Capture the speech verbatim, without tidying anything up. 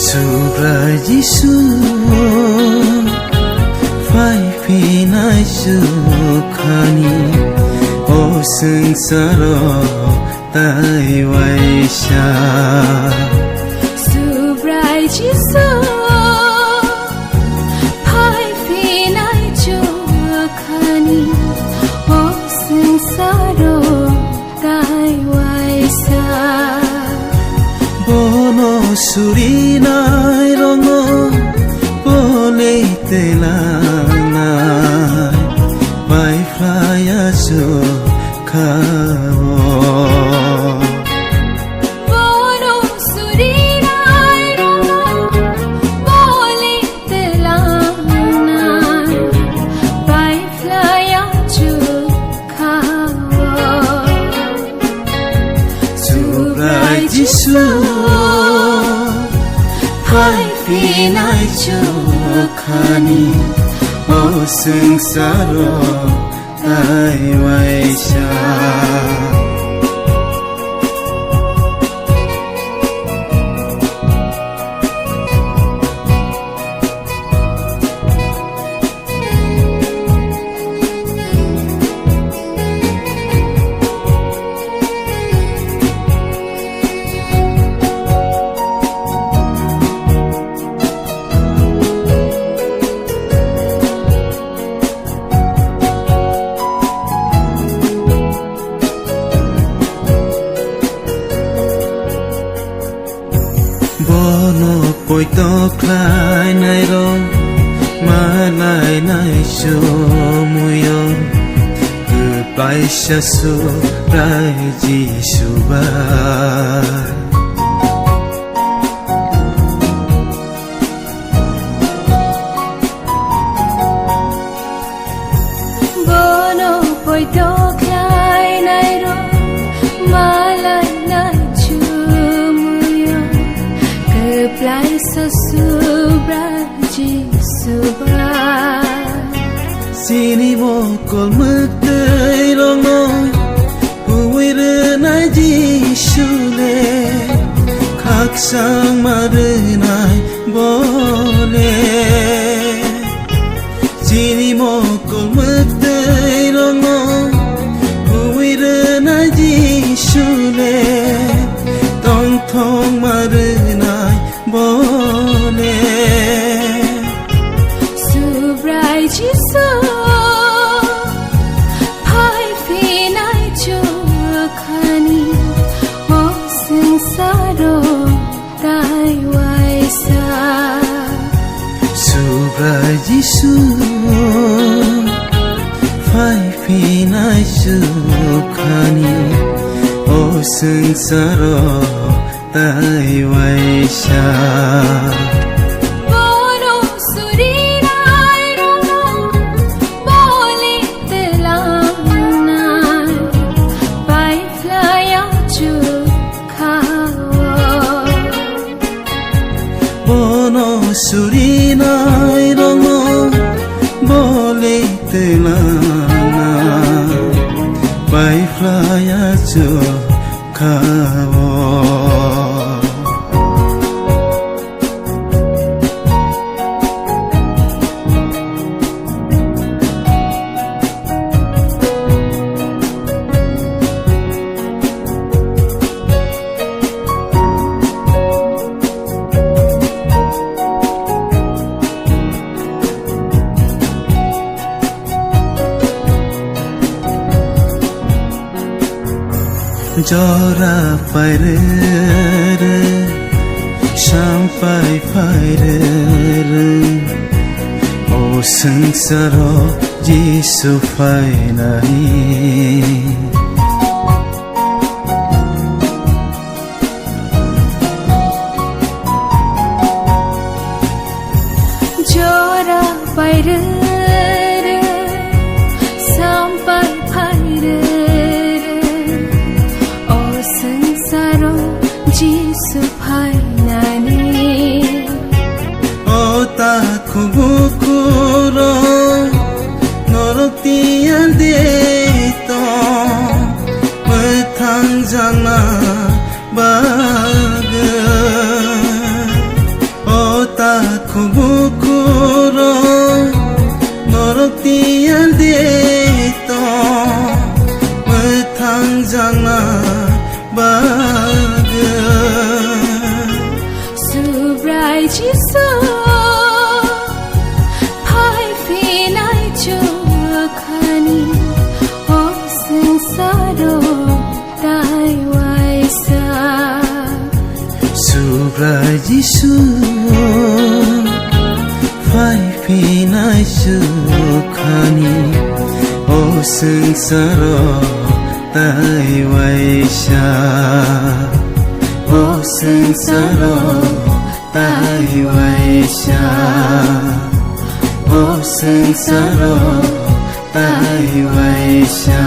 Subrai Jisu, phai phinai sukhani o swngcharo tai waisa. Subrai Jisu, phai phinai sukhani o swngcharo tai waisa. Bono surinai rokno bole telanai bai phlai achu kha o. Bono surinai rokno bole telanai bai phlai achu kha o. Subrai Jisu, phai phinai sukhani o swngcharo tai waisa. Bono poito khlainai rok malainai somoyo kwplaisa Subrai Jisu bai. Bono poito khlainai rok malainai somoyo kwplaisa Subrai Jisu bai. Chini mokol mwktwi rokno huwi rwnai Jisu le, khakchangma rwnai bo le. Chini mokol mwktwi rokno huwi rwnai Jisu le, tongthokma rwnai bo le. Subrai Jisu, phai phinai sukhani o swngcharo tai waisa. Subrai Jisu, phai phinai sukhani o swngcharo tai waisa. Bono surinai rokno bole telanai bai phlai achu kha o. Bono surinai rokno bole telanai bai phlai achu kha o. Jora pairere, sampai pairere, o swngcharo Jisu phainai. bagwi. O takhuk bukhuk rok norok tiyar de tong, mwthang jakna bagwi. Subrai Jisu, phai phinai chukhani, o swngcharo tai waisa. Subrai Jisu, phai phinai chukhani, o swngcharo tai waisa. O swngcharo tai waisa. O swngcharo tai waisa.